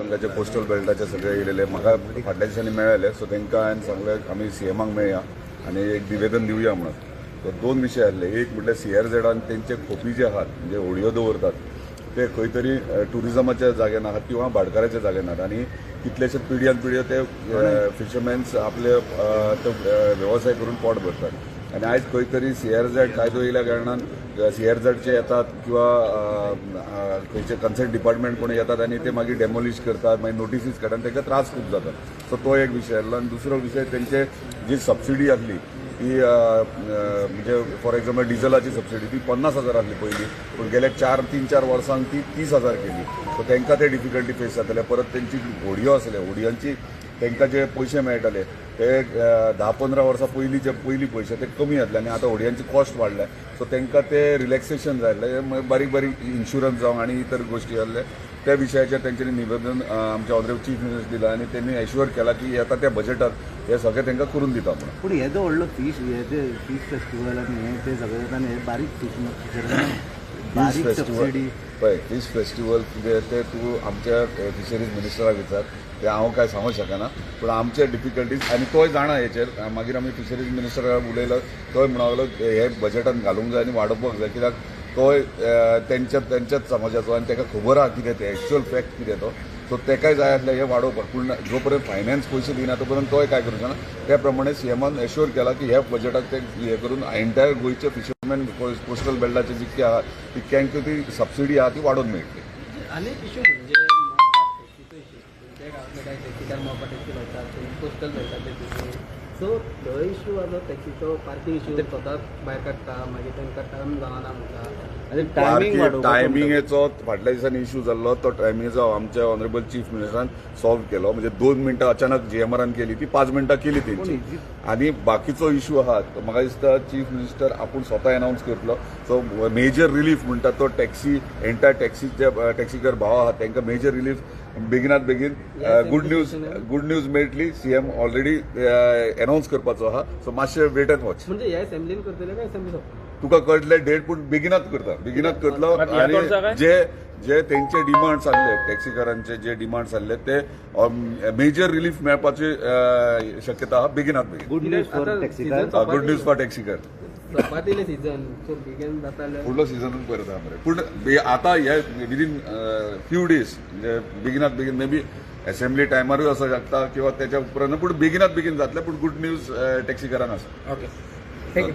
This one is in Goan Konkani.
काणकोणकाचे कोस्टल बेल्टाचे सगळे येयलेले म्हाका फाटल्या दिसांनी मेळ्ळे. सो तांकां हांवें सांगलें, आमी सीएमाक मेळया आनी एक निवेदन दिवया म्हणून. सो दोन विशय आसले. एक म्हटल्यार सीआरझेडान तेंचे खोपी जे आहात, म्हणजे होडयो दवरतात, ते खंय तरी टुरिजमाच्या जाग्यान आहात किंवा भाटकाराच्या जाग्यान आहात आनी कितलेशे पिढ्यान पिढ्यो ते फिशरमॅन्स आपले तो वेवसाय करून पोट भरतात. आनी आयज खंय तरी सीआरझेड कायदो येयल्या कारणान सीआरझेडचे येतात किंवा खंयचे कन्सर्न डिपार्टमेंट कोण येतात आनी ते मागीर डेमोलिश करतात, मागीर नोटिसीस काडटात आनी तांकां त्रास खूब जातात. सो तो एक विशय आसलो. आनी दुसरो विशय, तेंचे जी सबसिडी आसली ती म्हणजे फॉर एक्झाम्पल डिझलाची सबसिडी ती 50,000 आसली पयलीं, पूण गेल्या चार 3-4 वर्सांक ती 30,000 केली. सो तांकां ते डिफिकल्टी फेस जातले. परत तेंची होडयो आसले, होडयांची तांकां जे पयशे मेळटाले ते 10-15 वर्सां पयलीं जे पयलीं पयशे ते कमी जातले आनी आतां होडयांची कॉस्ट वाडल्या. सो तांकां ते रिलॅक्सेशन जाय आसलें, बारीक बारीक इन्शुरन्स जावं आनी इतर गोश्टी आहले. त्या विशयाचेर तेंच्यांनी निवेदन आमच्या ऑनरेबल चीफ मिनिस्टर दिला आनी तेणी एश्युअर केला की येता त्या बजेटात हे सगळें तांकां करून दिता म्हणून. पूण हेजो व्हडलो फीश, हे जे फीश फेस्टिवल आनी हे ते सगळें जाता आनी हे बारीक फीश बारीक सबसिडी. पळय, फीश फेस्टिवल कितें ते तूं आमच्या फिशरीज मिनिस्टराक विचार, ते हांव काय सांगूंक शकना. पूण आमचे डिफिकल्टीज आनी तोय जाणा हेचेर. मागीर आमी फिशरीज मिनिस्टराक उलयलो, तोय म्हणूंक लागलो हे बजेटान घालूंक जाय आनी वाडोवपाक जाय, कित्याक तोय तेंच्या तेंच्याच समाजाचो आनी ताका खबर आहा कितें तें एक्चुअल फॅक्ट कितें तो. सो तेकाय जाय आसलें हें वाडोवपाक, पूण जो पर्यंत फायनान्स पयशे दिना तो पर्यंत तोय काय करूंक शकना. त्या प्रमाणे सीएमान एश्योर केला की ह्या बजेटाक ते हे करून एंटायर गोंयचे फिशरमॅन कोस्टल बेल्टाचे जितके आहा तितक्यांक ती सबसिडी आहा ती वाडोवन मेळटली. आनी एक इशू म्हणजे मोपा टॅक्सीचो इशू. तुमच्या गांवांतले काय टॅक्सीकार मोपा टॅक्सी मेळटात, कोस्टल मेळटात टॅक्सी. सो थंय इशू आसा टॅक्सीचो, पार्किंग इशू, स्वताच भायर काडटा, मागीर तांकां टायम जावना म्हणटा. आनी टायमींग वाडोवपाक. टायमिंगेचो फाटल्या दिसांनी इशू जाल्लो, तो टायमिंगेचो आमच्या ऑनरेबल चीफ मिनिस्टरान सॉल्व केलो. म्हणजे 2 मिनटां अचानक जीएमआरान केली, ती 5 मिनटां केली तेंची. आनी बाकीचो इशू आहा तो म्हाका दिसता चीफ मिनिस्टर आपूण स्वता अनावन्स करतलो. सो मेजर रिलीफ म्हणटा तो टॅक्सी, एंटायर टॅक्सीचे टॅक्सीकर भाव आहा तांकां मेजर रिलीफ बेगिनात बेगीन गुड न्यूज, गुड न्यूज मेळटली. सीएम ऑलरेडी अनावन्स करपाचो आहा. सो मातशें वेट अँड वॉच. म्हणजे ह्या असेंब्लीन करतले काय असेंब्ली सोंपता? तुका कळटले डेट, पूण बेगिनात करता, बेगिनात करतलो. मात ह्या वर्सा आणि काय? जे जे तेंचे डिमांड्स आसले, टॅक्सीकारांचे जे डिमांड्स आसले, ते मेजर रिलीफ मेळपाची शक्यता आहा बेगिनात बेगीन. गुड न्यूज फॉर आता टॅक्सीकार. season good news for टॅक्सीकार. सोंपात येयले सीझन, सो बेगीन जाता जाल्यार. फुडलो सिजनूच परत आहा मरे, पूण आतां हे विदीन फ्यू डेज, म्हणजे बेगिनात बेगीन, मे बी असेंब्ली टायमारूय आसूं शकता किंवा त्याच्या उपरांत, पूण बेगिनात बेगीन जातलें. पूण गुड न्यूज टॅक्सीकारांक आसा. Okay, thank you.